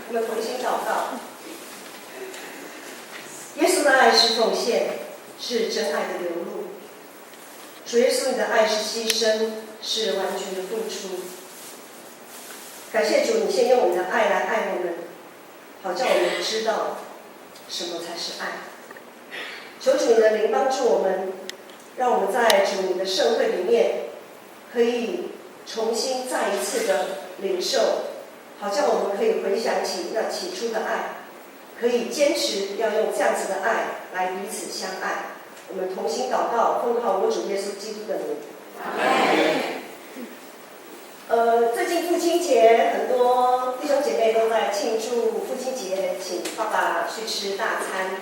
我們同心禱告。耶穌的愛是奉獻，是真愛的流露。主耶穌，你的愛是犧牲，是完全的付出。感謝主，你先用你的愛來愛我們，好叫我們知道什麼才是愛。求主你的靈幫助我們，讓我們在主你的聖會裡面，可以重新再一次的領受，好叫我們可以回想起那起初的愛，可以堅持要用這樣子的愛來彼此相愛。我們同心禱告，奉靠我主耶穌基督的名。最近父親節，很多弟兄姐妹都在慶祝父親節，請爸爸去吃大餐。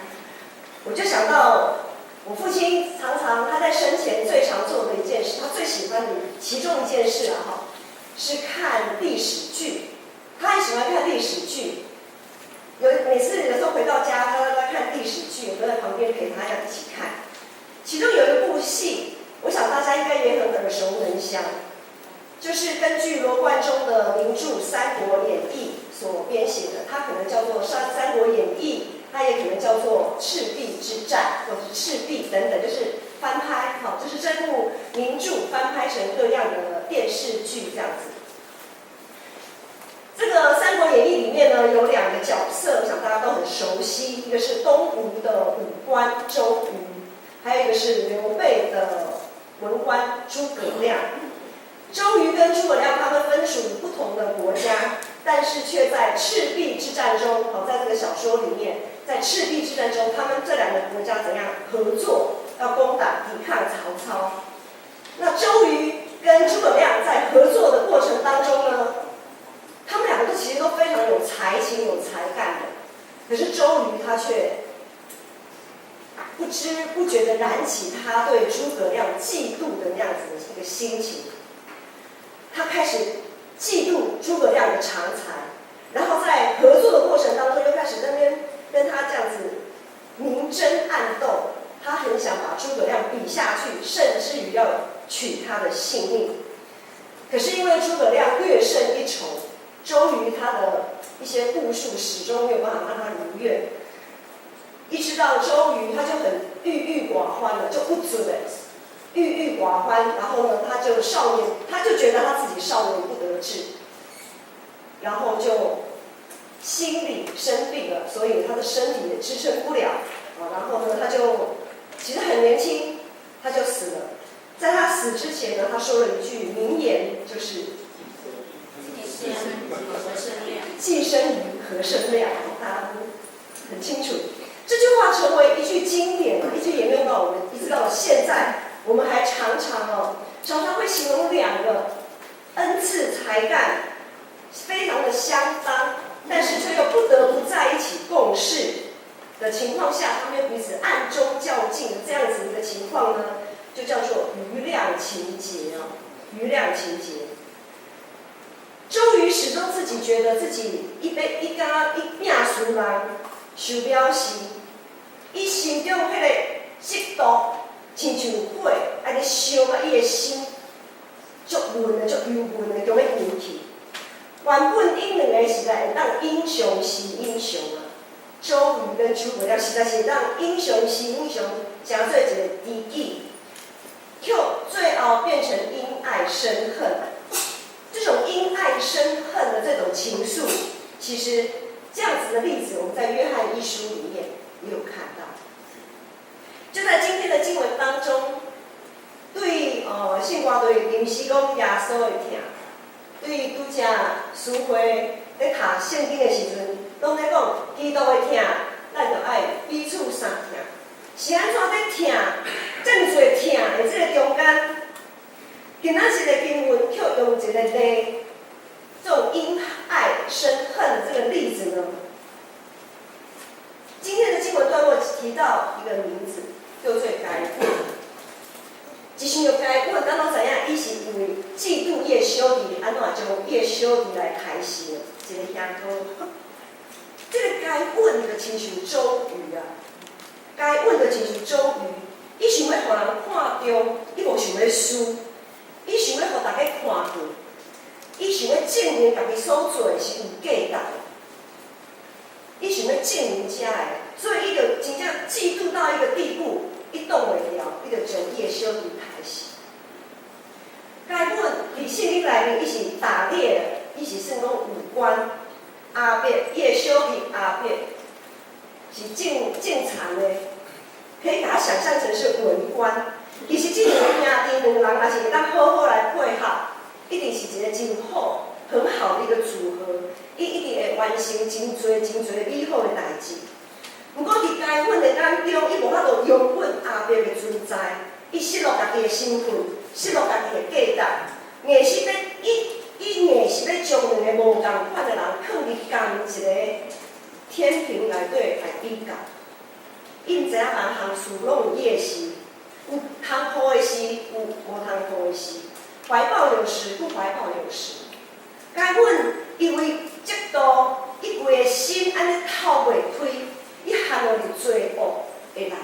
我就想到，我父親常常他在生前最常做的一件事，他最喜歡的其中一件事啊，哈，是看歷史劇。他很喜歡看歷史劇，每次有時候回到家，他都在看歷史劇，我都在旁邊陪他一起看。其中有一部戲，我想大家應該也很耳熟能詳，就是根據羅貫中的名著《三國演義》所編寫的，它可能叫做《三國演義》，它也可能叫做《赤壁之戰》或者是《赤壁》等等，就是翻拍，好，就是這部名著翻拍成各樣的電視劇這樣子。這個《三國演義》裡面呢，有兩個角色，我想大家都很熟悉，一個是東吳的武官周瑜，還有一個是劉備的文官諸葛亮。周瑜跟諸葛亮他們分屬不同的國家，但是卻在赤壁之戰中，好，在這個小說裡面，在赤壁之戰中，他們這兩個國家怎樣合作，要攻打抵抗曹操。那周瑜跟諸葛亮在合作的過程當中呢，他們兩個都其實都非常有才情、有才幹的，可是周瑜他卻不知不覺的燃起他對諸葛亮嫉妒的那樣子的一個心情。他開始嫉妒諸葛亮的長才，然後在合作的過程當中，又開始在那邊跟他這樣子明爭暗鬥。他很想把諸葛亮比下去，甚至於要取他的性命。可是因為諸葛亮略勝一籌，周瑜他的一些部屬始終沒有辦法讓他如願。一直到周瑜他就很鬱鬱寡歡了，就不准了，鬱鬱寡歡。然後呢，他就少年，他就覺得他自己少年不得志，然後就心理生病了，所以他的身體也支撐不了啊。然後呢，他就其實很年輕，他就死了。在他死之前呢，他說了一句名言，就是“既生瑜，何生亮”，大家都很清楚。這句話成為一句經典，一直沿用到我們，一直到了現在，我們還常常哦，常常會形容兩個恩賜才幹非常的相當，但是卻又不得不在一起共事的情況下，他們又彼此暗中較勁的這樣子一個情況呢，就叫做瑜亮情結哦，瑜亮情結。周瑜始終自己覺得自己一杯一家一命輸人，受表示，伊心中彼個嫉妒，親像火，按呢燒啊，伊的心足悶的、足憂悶的，強欲燃去。原本𪜶兩个實在會當英雄惜英雄啊，周瑜跟諸葛亮實在是當英雄惜英雄，成做一個知己，卻最後變成因愛生恨。這種因愛生恨的這種情愫，其實這樣子的例子，我們在約翰一書裡面也有看到。就在今天的經文當中，對聖歌隊臨時講耶穌的疼，對拄才司會咧讀聖經的時陣，攏咧講基督的疼，咱就愛彼此相疼。是按怎咧疼？這麼濟疼的這个中間，今仔日的經文卻用一個例，這種因愛生恨的這個例子呢？今天的經文段落提到一個名字，叫做該隱。一想著該隱，咱攏知影，伊是因為嫉妒伊的小弟，按怎將伊的小弟來刣死，一个兄哥。這個該隱就親像周瑜啊，該隱就親像周瑜，伊想欲予人看著，伊無想欲輸，伊想欲予大家看見，伊想欲證明家己所做的是有價值的。伊想欲證明遮的，所以伊就真正嫉妒到一個地步，伊擋袂牢，伊就將伊的小弟刣死。該隱佇聖經內面，伊是打獵的，伊是算講武官。亞伯伊的小弟亞伯是種種田的，可以共它想象成是文官。其實這兩個兄弟兩個人，若是會當好好來配合，一定是一個真好、很好的一個組合。伊一定會完成真濟真濟美好的代誌。毋過佇該隱的眼中，伊無法度容忍亞伯的存在，伊失落家己的身份，失落家己的價值，硬是欲伊伊硬是欲將兩個無仝款的人囥佇仝一個天平內底來比較。伊毋知影別項事攏有伊的時，有通好的時，有無通好的時，懷抱有時，不懷抱有時。該隱因為嫉妒，伊規個心按呢透袂開，伊陷落佇罪惡的內面。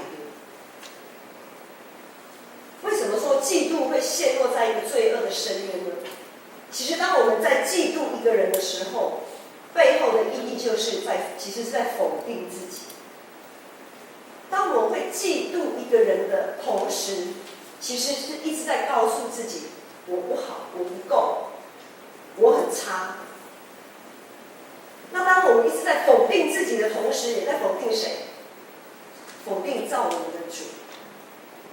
為什麼說嫉妒會陷落在一個罪惡的深淵呢？其實，當我們在嫉妒一個人的時候，背後的意義就是在，其實是在否定自己。當我會嫉妒一個人的同時，其實是一直在告訴自己：我不好，我不夠，我很差。那當我們一直在否定自己的同時，也在否定誰？否定造我們的主，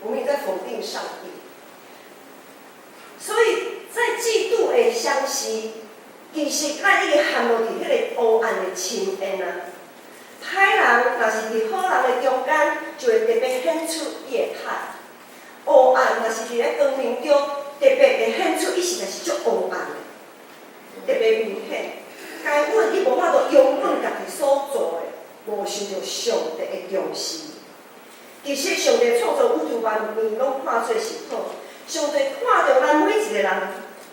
我們也在否定上帝。所以在嫉妒的相時，其實咱已經陷落佇彼個黑暗的深淵啊。歹人若是佇好人的中間，就會特別顯出伊的歹；黑暗若是佇咧光明中，特別會顯出伊實在是足黑暗的，特別明顯。該隱伊無法度容忍家己所做的，無受著上帝的重視。其實上帝創造宇宙萬物，攏看做是好。上帝看著咱每一個人，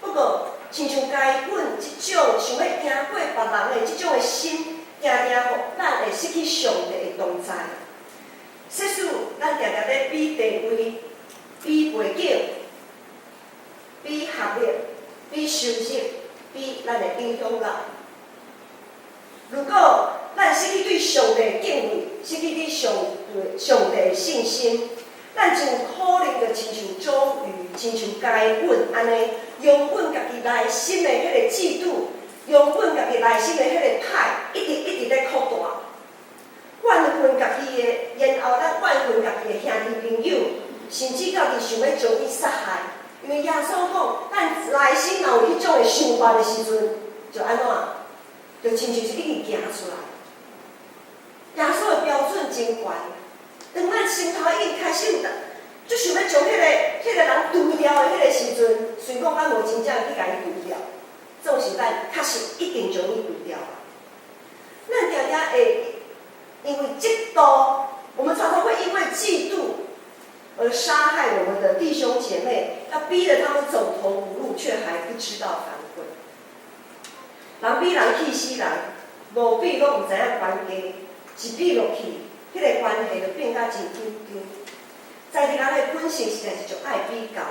不過親像該隱這種想欲贏過別人的這種的心，定定予咱會失去上帝的同在。即使咱定定咧比地位、比背景、比學歷、比收入、比咱的影響力。如果咱失去對上帝的敬畏，失去對上帝上帝的信心，咱就有可能就親像周瑜、親像該隱按呢，容忍家己內心的彼個嫉妒，容忍家己內心的彼個歹，一直一直咧擴大，怨恨家己的，然後咱怨恨家己的兄弟朋友，甚至到佇想欲將伊殺害。因為耶穌講，咱內心若有彼種的想法的時陣，就按怎？就親像是已經行出來。耶穌的標準真懸，當咱心頭已經開始有，就想欲將彼個人除掉的彼個時陣，雖講咱無真正去共伊除掉，總是咱確實已經將伊除掉。咱定定會因為嫉妒，我們常常會因為嫉妒而殺害我們的弟兄姐妹，要逼得他們走投無路，卻還不知道反悔。人比人氣死人，無比攏毋知影懸低，一比落去，彼個關係就變甲真緊張。在地人的本性實在是足愛比較，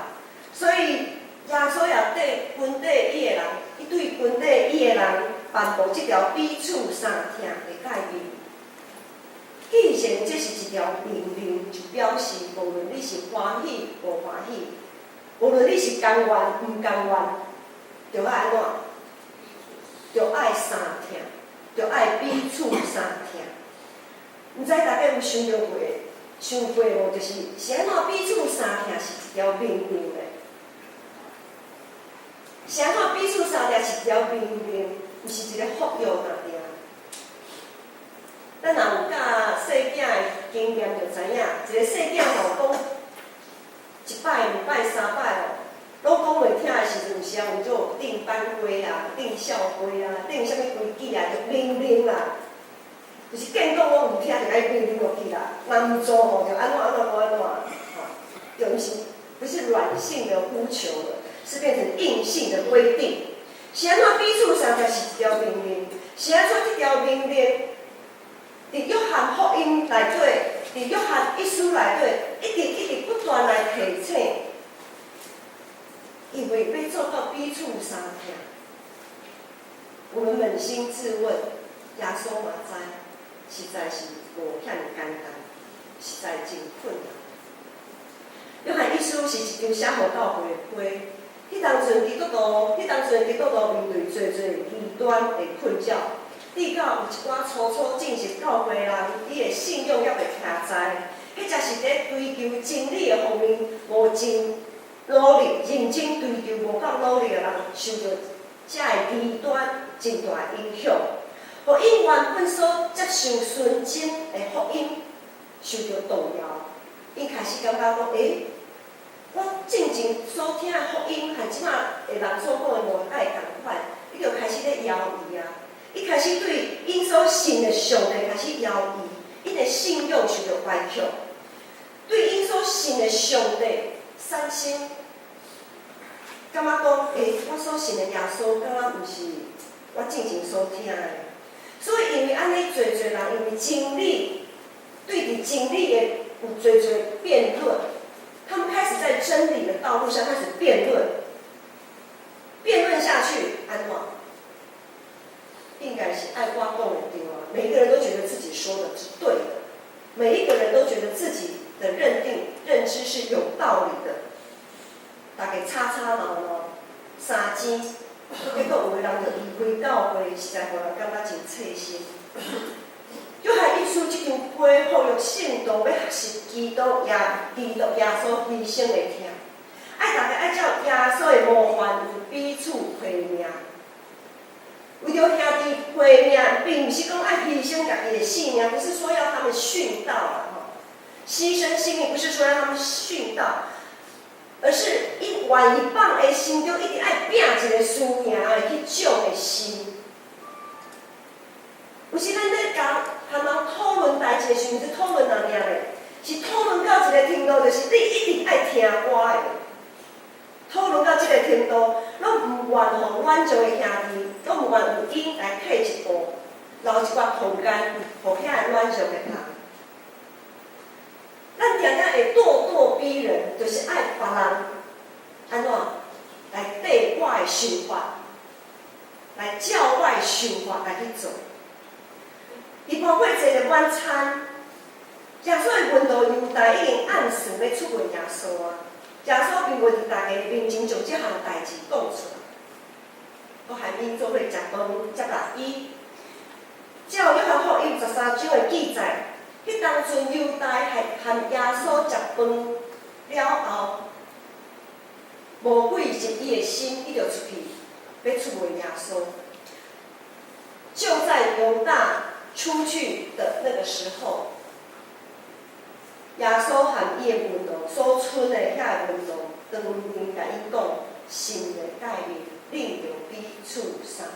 所以耶穌也對軍隊伊的人，伊對軍隊伊的人頒布這條彼此相疼的誡命。既然這是一條命令，就表示無論你是歡喜無歡喜，無論你是甘願毋甘願，著愛按怎？著愛相疼，著愛彼此相疼。毋知大家有想著過、想過無？就是是按怎彼此相疼是一條命令的？是按怎彼此相疼是一條命令，毋是一個福音爾爾。咱若有教細囝的經驗，就知影，一個細囝吼講一擺、兩擺、三擺哦，攏講袂聽的時陣，有時啊，有就定班規啊、定校規啊、定啥物規矩啊，就命令啦。就是見講攏毋聽，就共伊命令落去啦。若毋做吼，就按怎按怎按怎，吼，就毋是不是軟性的呼求了，是變成硬性的規定。是按怎彼此相疼是一條命令？是按怎這條命令？佇約翰福音內底，佇約翰一書內底，一直一直不斷來提醒，因為欲做到彼此相疼。我們捫心自問，耶穌嘛知，實在是無遐爾簡單，實在真困難。約翰一書是一張寫予教會的批，彼當陣基督徒面對濟濟異端的困擾，至到有一寡初初進入教會的人，伊的信仰猶未徛在，彼才是佇追求真理的方面無真努力、認真追求無夠努力的人，受著這个異端真大影響，予𪜶原本所接受純真的福音受著動搖，𪜶開始感覺講，欸，我進前所聽的福音，和這馬的人所講的無愛仝款，伊就開始咧猶疑啊！伊開始對𪜶所信的上帝開始猶疑，𪜶的信仰受著歪曲，對𪜶所信的上帝產生感覺講，欸，我所信的耶穌，敢若毋是我進前所聽的。所以因為按呢，濟濟人因為真理，對佇真理的有濟濟辯論。他們開始在真理的道路上開始辯論，辯論下去，按怎？應該是愛我講的對啊。每一個人都覺得自己說的是對的，每一個人都覺得自己的認定、認知是有道理的。大家吵吵鬧鬧，三更，結果有的人就離開教會，實在予人感覺真刺心。約翰一書這張批呼籲聖徒欲學習基督耶穌犧牲的疼，愛大家愛照耶穌的模範，彼此提命。為著兄弟提命，並毋是講愛犧牲家己的性命，不是說要他們殉道啊，吼，犧牲性命不是說要他們殉道，而是𪜶願意放的心中一定愛摒一个輸贏的彼種的心。有時咱咧共和人討論代誌的時陣，是討論哪爾咧？是討論到一个程度，就是你一定愛聽我的。討論到這个程度，攏毋願予軟弱的兄弟，攏毋願為𪜶來退一步，留一寡空間，予遐個軟弱的人。咱定定會咄咄逼人，就是愛別人按怎來綴我的想法，來照我的想法來去做。伊包括坐的晚餐，耶穌的門徒猶大已經暗示欲出賣耶穌啊。耶穌並無佇大家面前將這項代誌講出來，閣含𪜶做伙食飯接納伊。照約翰福音13章的記載，彼當陣猶大係和耶穌食飯了後，無幾日伊的心，伊就出去欲出賣耶穌。就在猶大出去的那個時候，耶穌和伊的門徒所賰的遐個門徒，當面共伊講神的誡命，恁著彼此相疼。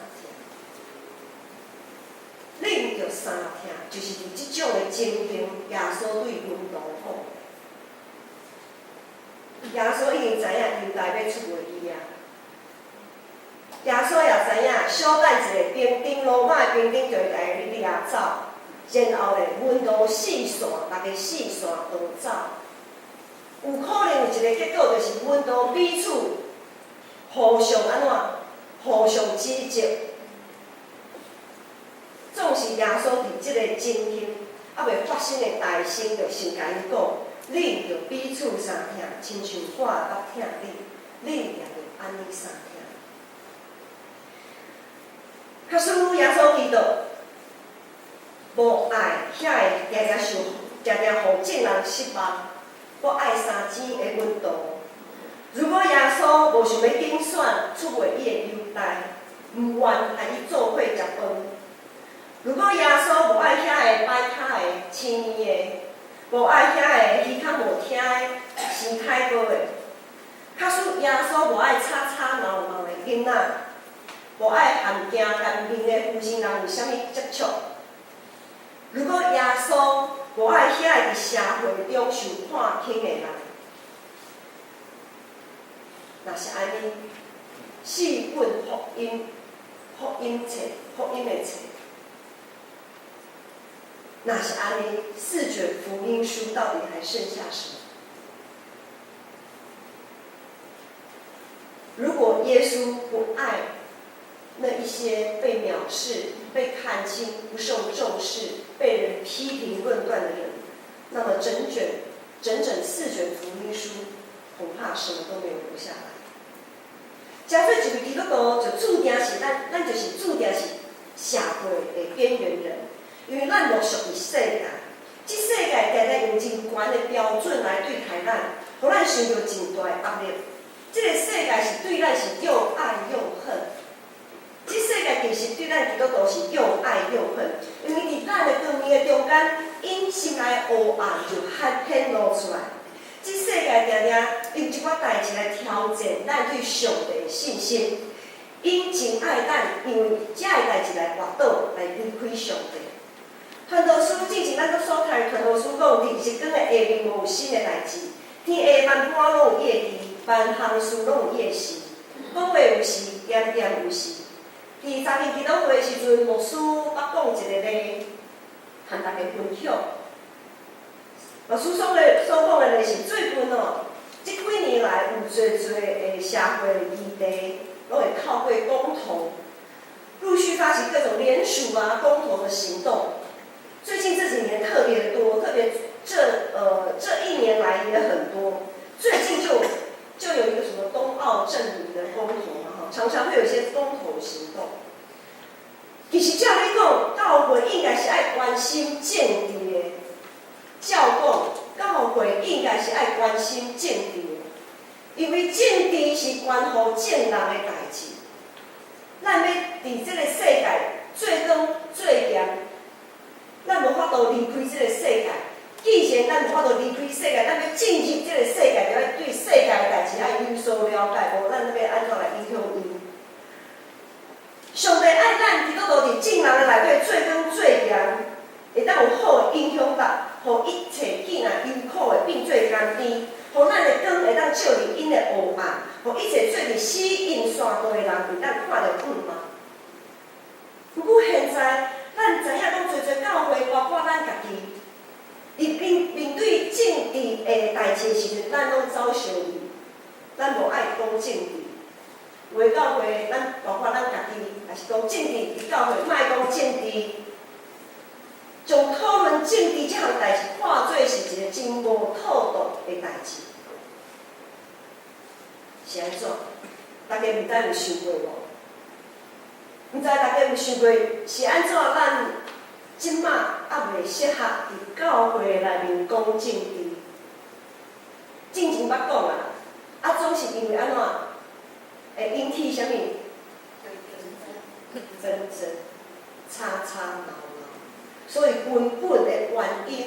恁著相疼，就是佇這種的情形，耶穌對門徒講。耶穌已經知影猶大欲出賣伊啊。耶穌也知影，小等一下，兵丁羅馬的兵丁就會來掠走，然後咧，門徒四散，逐家四散逃走。有可能有一個結果，就是門徒彼此互相按怎，互相指責。總是耶穌佇這個情形猶未發生的代先，就先共𪜶講：恁著彼此相疼，親像我捌疼恁，恁也著按呢相疼。假使耶穌基督無愛遐个定定受、定定予眾人失望，閣愛相爭的門徒，如果耶穌無想欲揀選出賣伊的猶大，毋願和伊做伙食飯，如果耶穌無愛遐个擺跤的、青耳的，無愛遐個耳孔無聽的、生太高的，假使耶穌無愛吵吵鬧鬧的囡仔，無愛和驚干面的負心人有啥物接觸？如果耶穌無愛遐個佇社會中受看輕的人，若是按呢，四本福音冊、福音的冊，若是按呢，四卷福音書到底還剩下什麼？如果耶穌不愛那一些被藐視、被看輕、不受重視、被人批評論斷的人，那麼整卷、整整四卷福音書，恐怕什麼都沒有留下來。誠做一位基督徒，就注定是咱，咱就是注定是社會的邊緣人，因為咱無屬於世界。這世界定定用真懸的標準來對待咱，予咱受著真大的壓力。這個世界是對咱是又愛又恨。這世界其實對咱基督徒是又愛又恨，因為佇咱的光明的中間，𪜶心內的黑暗就較顯露出來。這世界定定用一寡代誌來挑戰咱對上帝的信心。𪜶真愛咱，因為這个代誌來跋倒，來離開上帝。傳道書之前咱閣所讀的傳道書講，佇日光的下面無有新的代誌，天下萬般攏有伊的期，萬項事攏有伊的時，講話有時，恬恬有時。佇查經祈禱會的時陣，牧師捌講一個例，和大家分享。牧師所講的例是最近哦，這幾年來有濟濟的社會議題，攏會透過公投，陸續發起各種聯署啊、公投的行動。最近這幾年特別的多，特別這一年來也很多。最近就有一個什麼東奧正名的公投嘛，哈，常常會有一些公投行動。其實照理講，教會應該是愛關心政治的。照講，教會應該是愛關心政治的，因為政治是關乎眾人的代誌。咱欲佇這個世界做光做鹽，咱無法度離開這個世界。既然咱無法度離開世界，咱欲進入這個世界，就愛對世界的代誌愛有所了解，無咱欲按怎來影響𪜶？上帝愛咱基督徒佇眾人的內底做光做鹽，會當有好的影響力，予一切見難憂苦的變做甘甜，予咱的光會當照佇𪜶的黑暗，予一切做佇死蔭山道的人會當看著盼望。毋過現在，咱知影講濟濟教會，包括咱家己，佇面對政治的代誌的時陣，咱攏走相避，咱無愛講政治。有的教會，咱包括咱家己，也是講政治，佇教會莫講政治，將討論政治這項代誌看做是一個真無妥當的代誌。是按怎？大家毋知有想過無？毋知大家有想過是按怎？咱這馬猶未適合佇教會內面講政治。進前捌講啊，啊總是因為按怎？會引起啥物？爭執、吵吵鬧鬧。所以根本的原因，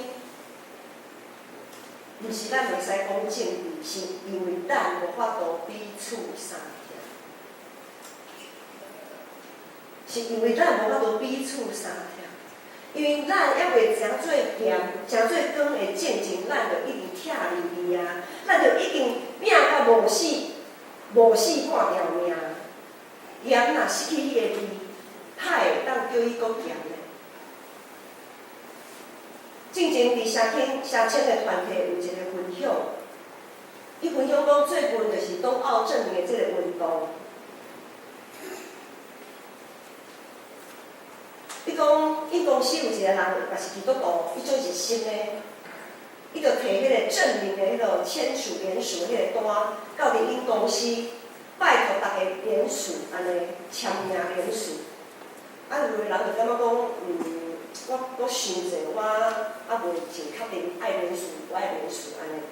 毋是咱袂使講政治，是因為咱無法度彼此相疼。是因為咱無法度彼此相疼，因為咱猶未誠做鹽、誠做光的進前，咱就已經拆離離啊，咱就已經拼甲無死、無死半條命。鹽若失去彼個味，歹會當叫伊閣鹹呢？進前佇社青的團體有一個分享，伊分享講最近就是東奧正名的這個運動。伊講，𪜶公司有一個人，也是基督徒，伊做熱心的，伊就提彼個正名的彼個簽署聯署彼個單，到佇𪜶公司拜託逐家聯署，按呢簽名聯署。啊，有的人就感覺講，我想者，我猶未真確定愛聯署無愛聯署按呢。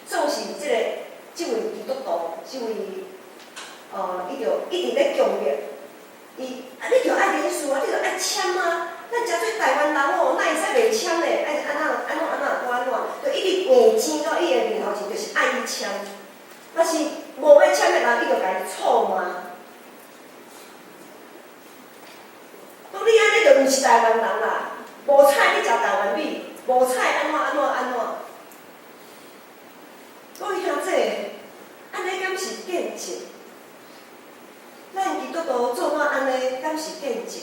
總是這位基督徒，這位，伊就一直咧強迫伊，啊，你著愛聯署啊，你著愛簽啊！咱誠做台灣人哦，哪會使袂簽咧？愛按怎按怎按怎按怎，就一直硬擠到伊的面頭前，就是愛伊簽。若是無欲簽的人，伊就共伊臭罵。講你按呢就毋是台灣人啦，無彩你食台灣米，無彩按怎按怎按怎。各位兄弟，按呢敢是見證？咱基督徒做到按呢，敢是見證？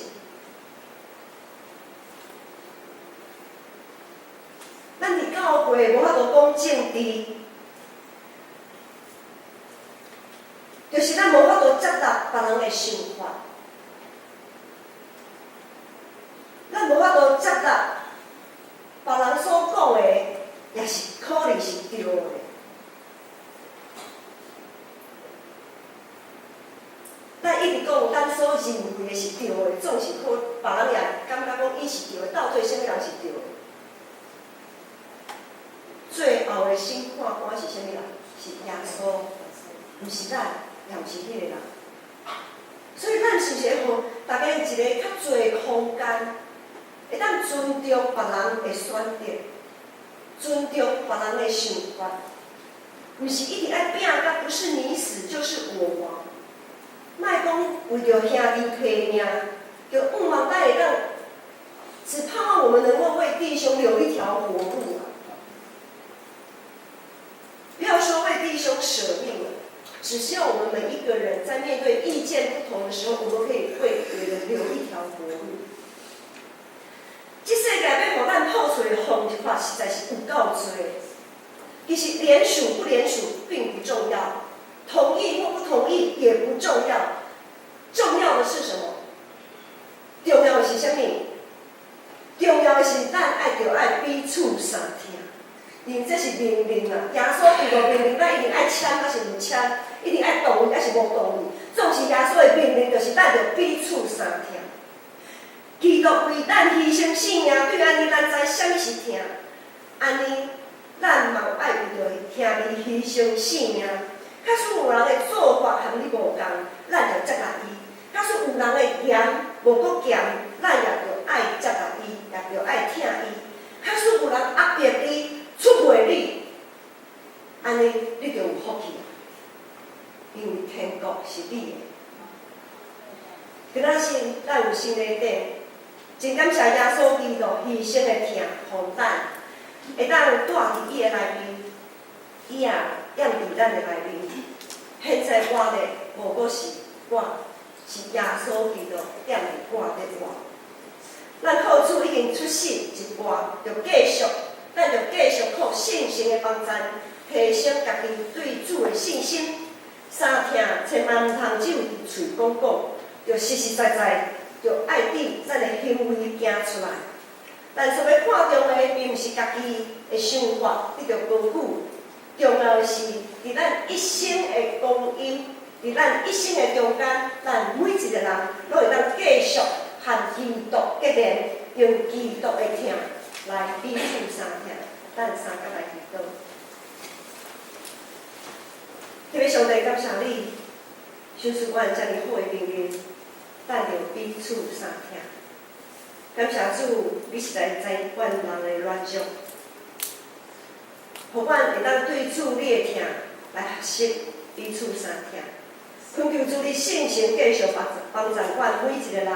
咱佇教會無法度講政治，就是咱無法度接納別人的想法。納別人所講的，也是可能是對的。咱一直講，咱所認為的是對的，總是可別人也感覺講伊是對的，到底啥物人是對的？最後的審判官是啥物人？是耶穌，毋是咱，也毋是彼個人。所以咱是毋是會予大家有一個較濟的空間，會當尊重別人的選擇，尊重別人的想法，毋是一定愛拚甲不是你死就是我亡。莫講為著兄弟提命，就向望咱會當，只盼望我們能夠為弟兄留一條活路啊！不要說為弟兄捨命了，只希望我們每一個人在面對意見不同的時候，我們可以為別人留一條活路。這世界欲予咱透出的方法實在是有夠濟。其實聯署不聯署並不重要，同意或不同意也不重要，重要的是什麼？重要的是啥物？重要的是咱愛著愛彼此相疼，因為這是命令啊！耶穌提個命令，咱一定愛簽抑是毋簽？一定愛同意抑是無同意？總是耶穌的命令，就是咱著彼此相疼。基督為咱犧牲性命，對按呢，咱知啥物是疼。按呢，咱嘛有愛為著兄弟犧牲性命。假使有人的做法和你無仝，咱就接納伊；假使有人的言無閣鹹，咱也著愛接納伊，也著愛疼伊。假使有人壓迫你、出賣你，按呢你就有福氣啊！因為天國是你的。今仔日咱有新的典，真感謝耶穌基督犧牲的疼，予咱會當住佇伊的內面，伊也踮佇咱的內面。現在活的無閣是我，是耶穌基督踮佇我咧活。咱靠主已經出世一半，就繼續，咱就繼續靠信心的幫贊，提升家己對主的信心。三疼千萬毋通只有佇喙講講，就實實在在，就愛佇咱的行為行出來。咱所欲看重的，並毋是家己的想法得著高舉，重要的是佇咱一生的光陰，佇咱一生的中間，咱每一個人攏會當繼續和基督結連，用基督的疼來彼此相疼。咱三甲來祈禱。天父上帝，感謝你，賞賜阮遮爾好的命令，咱著彼此相疼。感謝主，你實在知阮人的軟弱，予阮會當對主你的疼來學習彼此相疼。懇求主你聖神繼續幫幫助阮每一個人，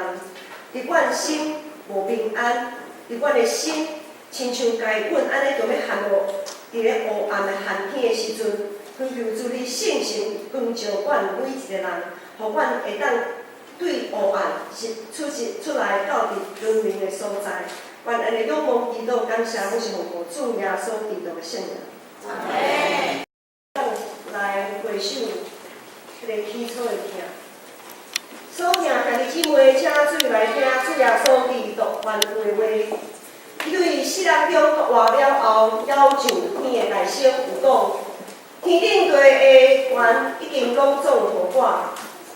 佇阮心無平安，佇阮的心親像該隱按呢，著欲陷落佇咧黑暗的陷坑的時陣，懇求主你聖神光照阮每一個人，予阮會當對黑暗是出是出來到佇光明的所在。願按呢仰望祈禱感謝，攏是奉靠主耶穌基督的聖名。阿們。來回想彼個起初的疼。所疼兄弟姊妹，請注意來聽主耶穌基督反悔的話。伊對世人中復活了後，枵上天的大聲有講：天頂地的權已經攏總予我，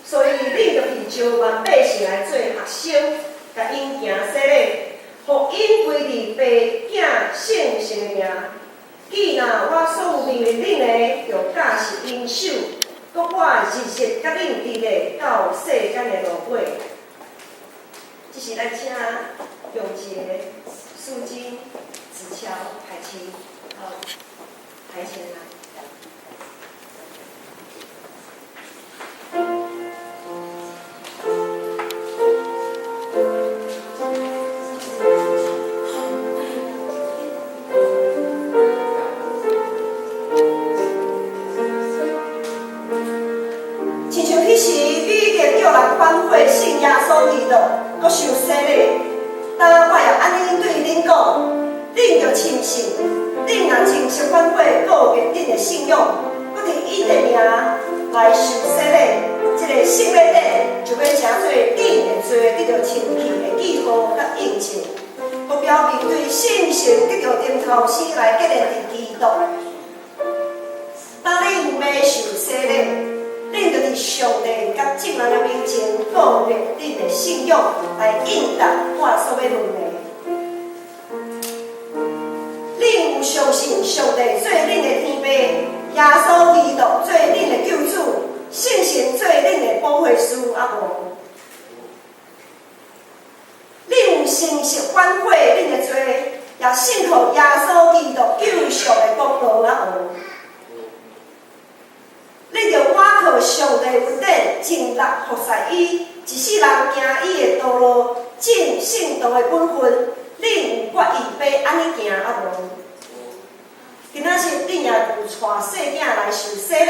所以恁著去招萬百姓來做學生，共𪜶行洗禮，予𪜶歸佇父、囝、聖神的名。既若我所有命令恁的，著教示𪜶守，閣我日日佮恁佇咧到世間的落尾。這是咱請永傑、素貞、子喬、海清到台前來。親像彼時彼得叫人反悔信耶穌基督，閣受洗禮。當我也按呢對恁講，恁著深信，恁若真實反悔告別恁的信仰，閣佇伊的名來受洗禮，這个聖禮典就欲成做恁的罪得著清氣的記號佮印證，閣表明神得著重頭生來建立佇基督。當恁欲受洗禮，恁就佇上帝佮眾人的面前告別恁的信仰，來應答我所欲問的。恁有相信上帝做恁的天父，耶穌基督做恁的救主，聖神做恁的保惠師，抑無？恁有誠實反悔恁的罪，也信靠耶穌基督救贖的功勞，抑無？恁著倚靠上帝恩典，盡力服侍伊，一世人行伊的道路，盡聖徒的本分。恁有決意欲按呢行，抑無？今仔日恁也有帶細囝來受洗禮，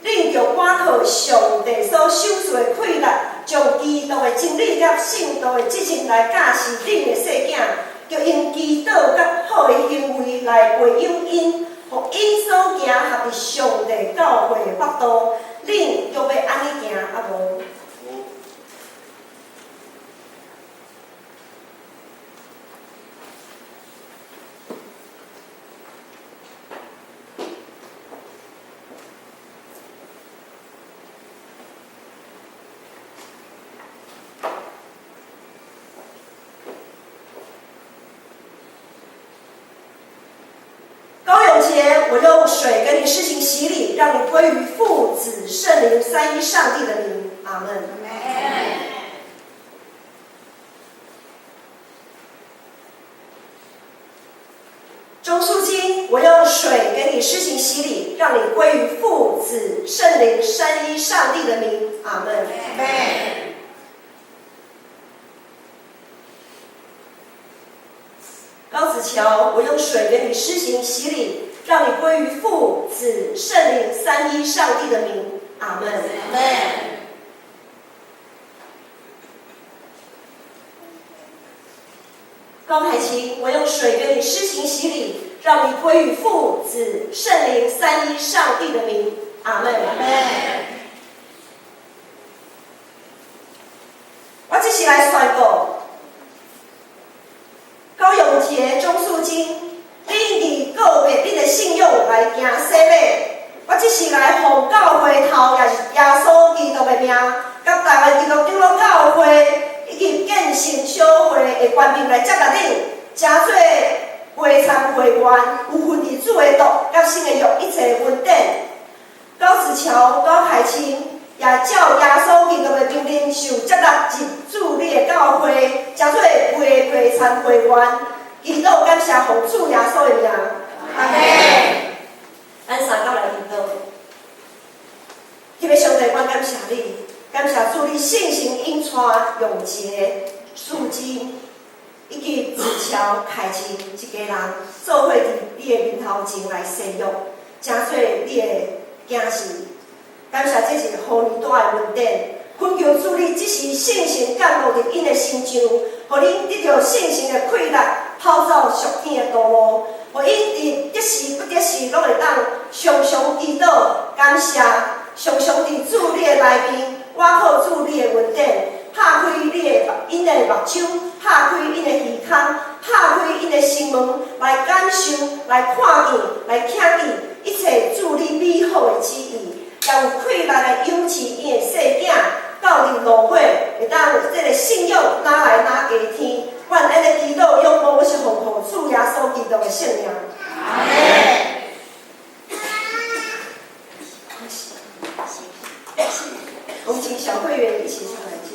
恁著倚靠上帝所賞賜的氣力，將基督的真理佮聖徒的責任來教示恁的細囝，著用祈禱佮好的行為來培養𪜶，予𪜶所行合佇上帝教會的法度。恁著欲按呢行，抑無？高永傑，我用水給你施行洗禮，讓你歸於父子聖靈三一上帝的名。阿門。鍾素金，我用水給你施行洗禮，讓你歸於父子聖靈三一上帝的名。阿門。高子喬，我用水給你施行洗禮，讓你歸於父子聖靈三一上帝的名。阿門。高凱晴，我用水給你施行洗禮，讓你歸於父子聖靈三一上帝的名。阿門。我這是來宣告，高永傑、鍾素金，恁佇告別恁的信仰來行洗禮。我這是來奉教會頭，也是耶穌基督的名，佮台灣基督長老教會以及建信小會的權柄來接納恁，成做會參會員，有份佇主的道佮新的約一切恩典。高子喬、高凱清也照耶穌基督的命令，受接納入主你的教會，成做會會參會員。祈禱感謝奉主耶穌的名，阿門。咱三甲來祈禱。彼个上帝，阮感謝你，感謝主你聖神引帶永傑、素金以及子喬、凱清一家人，做伙佇你的面頭前來誓約，成做你的囝兒。感謝這是予尼大的恩典，懇求主你這時聖神降落佇𪜶的身上，予恁得著聖神的氣力，跑走屬天的道路，予𪜶佇得時不得時，攏會當常常祈禱感謝，常常佇主你的內面，倚靠主你的恩典，拍開你的𪜶的目睭，拍開𪜶的耳孔，拍開𪜶的心門，來感受、來看見、來聽見一切主你美好的旨意。也有氣力來養飼𪜶的細囝，到佇落尾會當有這个信仰，哪來哪加添。阮按呢祈禱仰望，是奉靠主耶穌基督的聖名。阿門。我們請小會員一起上來接。